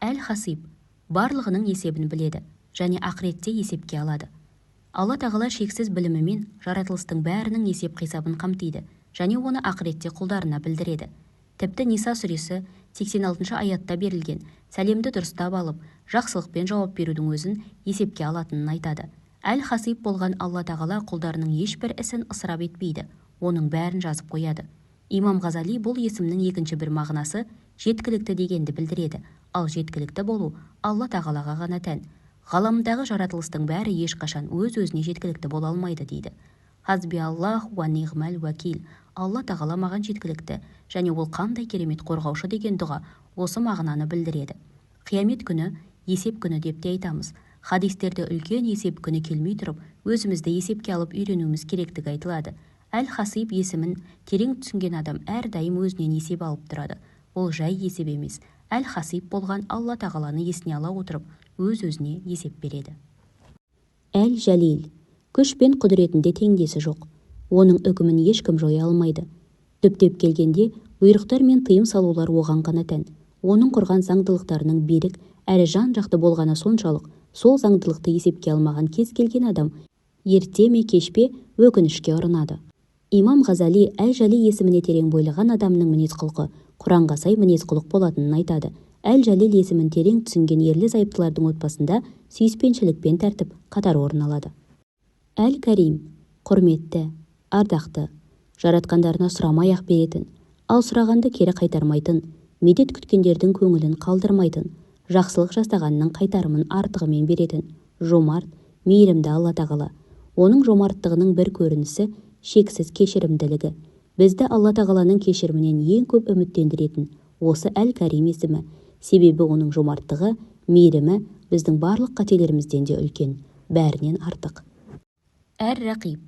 Әл-Хасиб барлығының есебін біледі және ақыретте есепке алады. Алла Тағала шексіз білімімен жаратылыстың бәрінің есеп-қисабын қамтиды және оны ақыретте құлдарына білдіреді. Тіпті Ниса сүресі 86-шы аятта берілген сәлемді дұрыстап алып, жақсылықпен жауап берудің өзін есепке алатынын айтады. Әл-Хасиб болған Алла Тағала құлдарының ешбір ісін ысырап етпейді, оның бәрін жазып қояды. Имам Ғазали бұл есімнің екінші бір мағынасы жеткілікті дегенді білдіреді, ал жеткілікті болу Алла Тағалаға ғана тән. Ғаламдағы жаратылыстың бәрі ешқашан өз-өзіне жеткілікті бола алмайды дейді. Хасби Аллах уа ниғмәл уәкил. Алла Тағала маған жеткілікті және ол қандай керемет қорғаушы деген дұға осы мағынаны білдіреді. Қиямет күні есеп күні деп те айтамыз. Хадистерде үлкен есеп күні келмей тұрып, өзімізді есепке алып үйренуіміз керектігі айтылады. Әл-Хасиб есімін терең түсінген адам әрдайым өзінен есеп алып тұрады. Ол жай есеп емес, Әл-Хасиб болған Алла Тағаланы есіне ала отырып, өз-өзіне есеп береді. Әл-Жәлил күш пен құдіретінде теңдесі жоқ. Оның үкімін ешкім жоя алмайды. Түптеп келгенде, бұйрықтар мен тыйым салулар оған ғана тән. Оның құрған заңдылықтарының берік әрі жан-жақты болғаны соншалық, сол заңдылықты есепке алмаған кез келген адам ерте ме кеш пе өкінішке ұрынады. Имам Ғазали Әл-Жәлил есіміне терең бойлаған адамның мінез-құлқы Құранға сай мінез-құлық болатынын айтады. Әл-Жәлил есімін терең түсінген ерлі-зайыптылардың отбасында сүйіспеншілік пен тәртіп қатар орын алады. Әл-Кәрим құрметті, ардақты, жаратқандарына сұрамай-ақ беретін, ал сұрағанды кері қайтармайтын, медет күткендердің көңілін қалдырмайтын, жақсылық жасағанның қайтарымын артығымен беретін, жомарт, мейірімді Алла Тағала. Оның жомарттығының бір көрінісі шексіз кешірімділігі. Бізді Алла Тағаланың кешірімінен ең көп үміттендіретін осы Әл-Кәрим есімі. Себебі оның жомарттығы, мейірімі біздің барлық қателерімізден де үлкен, бәрінен артық. Әр-Рақиб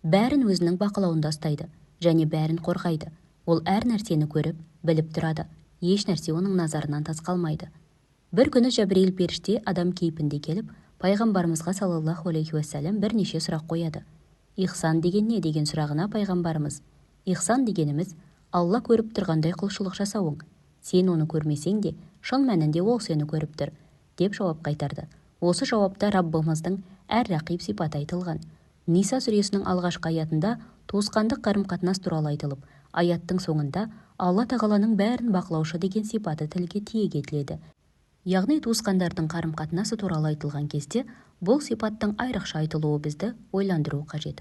бәрін өзінің бақылауында ұстайды және бәрін қорғайды. Ол әр нәрсені көріп, біліп тұрады. Еш нәрсе оның назарынан тыс қалмайды. Бір күні Жәбірейіл періште адам кейпінде келіп, пайғамбарымызға саллаллаху алейхи уассалам бірнеше сұрақ қояды. Ихсан деген не деген сұрағына пайғамбарымыз: Ихсан дегеніміз Алла көріп тұрғандай құлшылық жасауың. Сен оны көрмесең де, шын мәнінде ол сені көріп тұр, деп жауап қайтарды. Осы жауапта Раббымыздың Әр-Рақиб сипаты айтылған. Ниса сүресінің алғашқы аятында туысқандық қарым-қатынас туралы айтылып, аяттың соңында Алла Тағаланың бәрін бақылаушы деген сипаты тілге тиек етіледі. Яғни туысқандардың қарым-қатынасы туралы айтылған кезде бұл сипаттың айрықша айтылуы бізді ойландыруы қажет.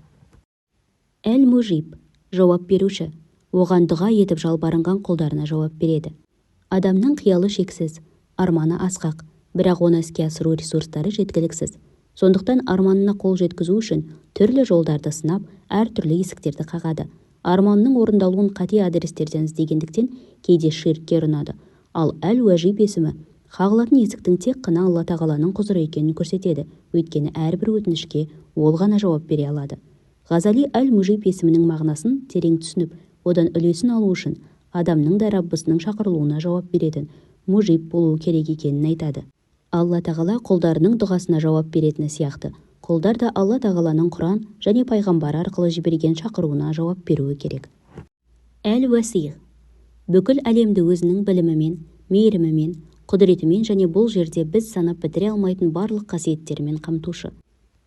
Әл-Мужиб жауап беруші, оған дұға етіп жалбарынған құлдарына жауап береді. Адамның қиялы шексіз, арманы асқақ, бірақ оны іске асыру ресурстары жеткіліксіз. Сондықтан арманына қол жеткізу үшін түрлі жолдарды сынап, әртүрлі есіктерді қағады. Арманының орындалуын қате адрестерден іздегендіктен кейде ширкке ұрынады. Ал Әл-Уәжиб есімі қағылатын есіктің тек қана Алла Тағаланың құзыры екенін көрсетеді, өйткені әрбір өтінішке ол ғана жауап бере алады. Ғазали Әл-Мужиб есімінің мағынасын терең түсініп, одан үлесін алу үшін адамның да Раббысының шақырылуына жауап беретін мужиб болуы керек екенін айтады. Алла Тағала құлдарының дұғасына жауап беретіні сияқты, құлдар да Алла Тағаланың Құран және пайғамбары арқылы жіберген шақыруына жауап беруі керек. Әл-Уәсиғ бүкіл әлемді өзінің білімімен, мейірімімен, құдіретімен және бұл жерде біз санап бітіре алмайтын барлық қасиеттерімен қамтушы.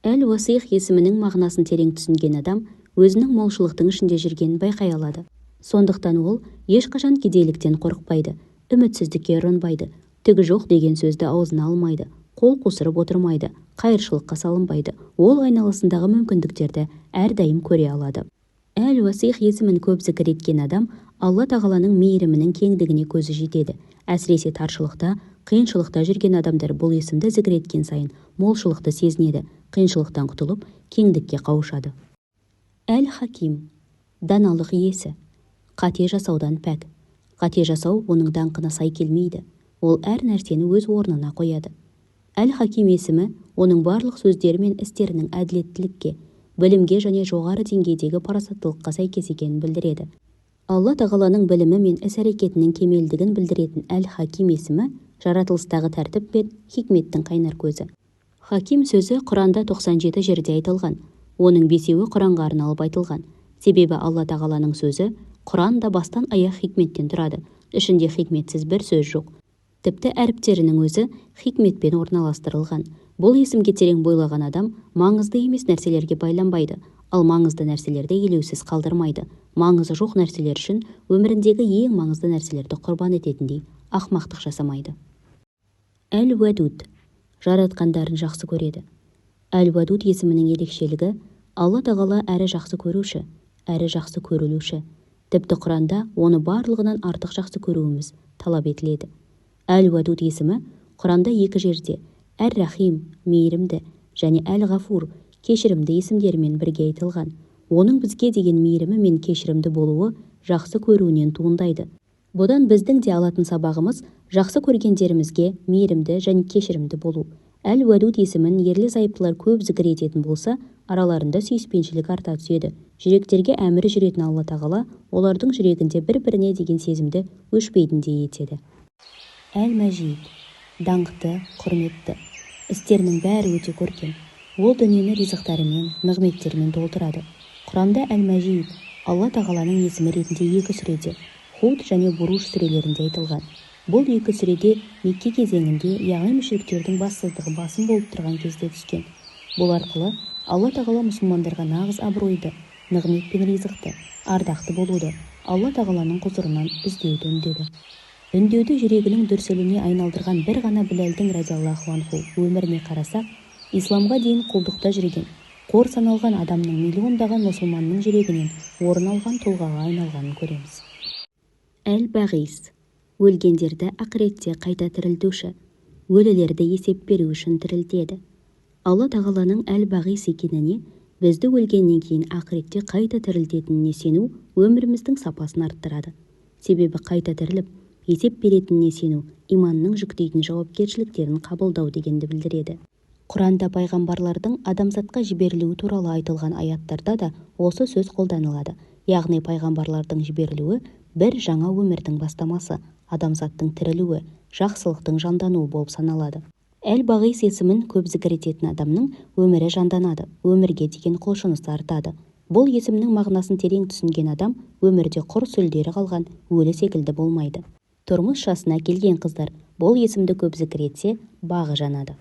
Әл-Уәсиғ есімінің мағынасын терең түсінген адам өзінің молшылықтың ішінде жүргенін байқай алады. Сондықтан ол ешқашан кедейліктен қорықпайды, үмітсіздікке ұрынбайды, түгі жоқ деген сөзді аузына алмайды, қол қусырып отырмайды, қайыршылыққа салынбайды. Ол айналасындағы мүмкіндіктерді әрдайым көре алады. Әл-Уәсиғ есімін көп зікір еткен адам Алла Тағаланың мейірімінің кеңдігіне көзі жетеді. Әсіресе таршылықта, қиыншылықта жүрген адамдар бұл есімді зікір еткен сайын молшылықты сезінеді, қиыншылықтан құтылып, кеңдікке қауышады. Әл-Хаким даналық иесі, қате жасаудан пәк. Қате жасау оның даңқына сай келмейді. Ол әр нәрсені өз орнына қояды. Әл-Хаким есімі оның барлық сөздері мен істерінің әділеттілікке, білімге және жоғары деңгейдегі парасаттылыққа сәйкес екенін білдіреді. Алла Тағаланың білімі мен іс-әрекетінің кемелдігін білдіретін Әл-Хаким есімі жаратылыстағы тәртіп пен хикметтің қайнар көзі. Хаким сөзі Құранда 97 жерде айтылған. Оның 5-еуі Құранға арналып айтылған. Себебі Алла Тағаланың сөзі Құран да бастан аяқ хикметтен тұрады. Ішінде хикметсіз бір сөз жоқ. Тіпті әріптерінің өзі хикметпен орналастырылған. Бұл есімге терең бойлаған адам маңызды емес нәрселерге байланбайды, ал маңызды нәрселерді елеусіз қалдырмайды. Маңызы жоқ нәрселер үшін өміріндегі ең маңызды нәрселерді құрбан ететіндей ақмақтық жасамайды. Әл-Уәдуд жаратқандарын жақсы көреді. Әл-Уәдуд есімінің ерекшелігі Алла Тағала әрі жақсы көруші, әрі жақсы көрілуші. Тіпті Құранда оны барлығынан артық жақсы көруіміз талап етіледі. Әл-Уәдуд есімі Құранда екі жерде Әр-Рахим, мейірімді, және Әл-Ғафур, кешірімді есімдерімен бірге айтылған. Оның бізге деген мейірімі мен кешірімді болуы жақсы көруінен туындайды. Бұдан біздің де алатын сабағымыз жақсы көргендерімізге мейірімді және кешірімді болу. Әл-Уәдуд есімін ерлі-зайыптылар көп зікір ететін болса, араларында сүйіспеншілік арта түседі. Жүректерге әмірі жүретін Алла Тағала олардың жүрегінде бір-біріне деген сезімді өшпейтіндей етеді. Әл-Мәжид даңқты, құрметті. Істерінің бәрі өте көркем. Ол дүниені ризықтарымен, нығметтерімен толтырады. Құранда Әл-Мәжид Алла Тағаланың есімі ретінде екі сүреде, Худ және Буруж сүрелерінде айтылған. Бұл екі сүреде Мекке кезеңінде, яғни мүшриктердің бассыздығы басым болып тұрған кезде түскен. Бұл арқылы Алла Тағала мұсылмандарға нағыз абыройды, нығмет пен ризықты, ардақты болуды Алла Тағаланың құзырынан іздеуді үндеді. Үндеуді жүрегінің дүрсіліне айналдырған бір ғана Біләлдің радиаллаху анху өміріне қарасақ, исламға дейін құлдықта жүрген, қор саналған адамның миллиондаған мұсылманның жүрегінен орын алған тұлғаға айналғанын көреміз. Әл-Бағис өлгендерді ақыретте қайта тірілтуші, өлілерді есеп беру үшін тірілтеді. Алла Тағаланың Әл-Бағис екеніне, бізді өлгеннен кейін ақыретте қайта тірілтетініне сену өміріміздің сапасын арттырады. Себебі қайта тіріліп, есеп беретініне сену иманның жүктейтін жауапкершіліктерін қабылдау дегенді білдіреді. Құранда пайғамбарлардың адамзатқа жіберілуі туралы айтылған аяттарда да осы сөз қолданылады. Яғни пайғамбарлардың жіберілуі бір жаңа өмірдің бастамасы, адамзаттың тірілуі, жақсылықтың жандануы болып саналады. Әл-Бағис есімін көп зікір ететін адамның өмірі жанданады, өмірге деген құлшынысы артады. Бұл есімнің мағынасын терең түсінген адам өмірде құр сүлдері қалған өлі секілді болмайды. Тұрмыс жасына келген қыздар бұл есімді көп зікір етсе, бағы жанады.